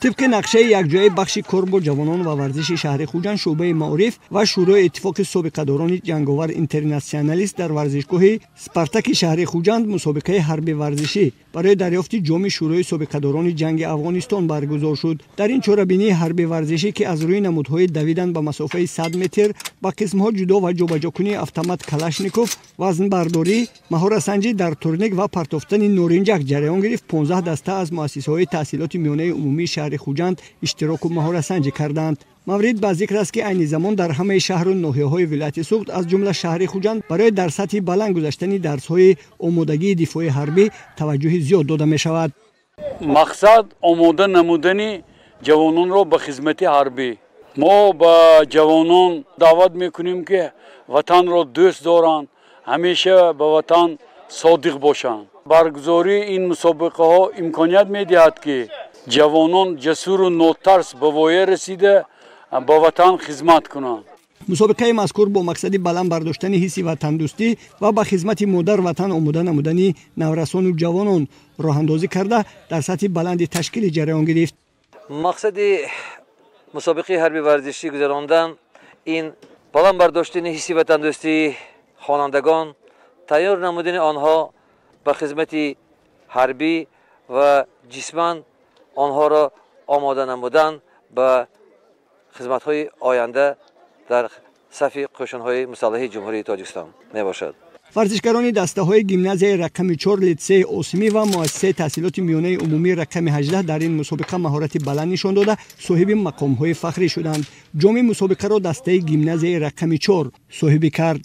Тибқи нақшаи якҷояи бахши кор бо ҷавонон ва варзиши шаҳри Хуҷанд, шӯъбаи маориф ва Шӯрои иттифоқи собиқадорони ҷанговар интернатсионалист дар варзишгоҳи Спартаки шаҳри Хуҷанд мусобиқаи ҳарби варзишӣ барои дарёфти ҷоми Шӯрои собиқадорони ҷанги Афғонистон баргузор шуд. Дар ин чорабинии ҳарби варзишӣ, ки аз рӯи намудҳои давидан ба масофаи 100 метр, ба қисмҳо ҷудо ва ҷобаҷокунии автомат Калашников, вазнбардорӣ, маҳорасанҷӣ дар турник ва партофтани норинҷак ҷараён гирифт, 15 даста аз муассисаҳои таҳсилоти миёнаи умумии шаҳри Хуҷанд иштироку маҳорасанҷӣ карданд. Маврид ба зикр аст, ки айни замон дар ҳамаи шаҳру ноҳияҳои вилояти Суғд, аз ҷумла шаҳри Хуҷанд, барои дар сатҳи баланд гузаштани дарсҳои омодагии дифои ҳарбӣ таваҷҷӯҳи зиёд дода мешавад. Мақсад омода намудани ҷавононро ба хизмати ҳарбӣ. Мо ба ҷавонон даъват мекунем, ки ватанро дӯст доранд, ҳамеша ба ватан содиқ бошанд. Баргузории ин мусобиқаҳо имконият медиҳад, ки ҷавонон ҷасуру нотарс ба воя расида, ба ватан хизмат кунанд. Мусобиқаи мазкур бо мақсади баланд бардоштани ҳисси ватандӯстӣ ва ба хизмати модар ватан омода намудани наврасону ҷавонон роҳандозӣ карда, дар сатҳи баланди ташкили ҷараён гирифт. Мақсади мусобиқаи ҳарби варзишӣ гузарондан ин баланд бардоштани ҳисси ватандӯстии хонандагон, тайёр намудани онҳо ба хизмати ҳарбӣ ва ҷисман онҳоро омода намудан ба хизматҳои оянда дар сафи қӯшунҳои мусаллаҳи Ҷумҳурии Тоҷикистон мебошад. Варзишгарони дастаҳои гимназияи рақами 4, литсеи Осимӣ ва муассисаи таҳсилоти миёнаи умумии рақами 18 дар ин мусобиқа маҳорати баланд нишон дода, соҳиби мақомҳои фахрӣ шуданд. Ҷоми мусобиқаро дастаи гимназияи рақами 4 соҳибӣ кард.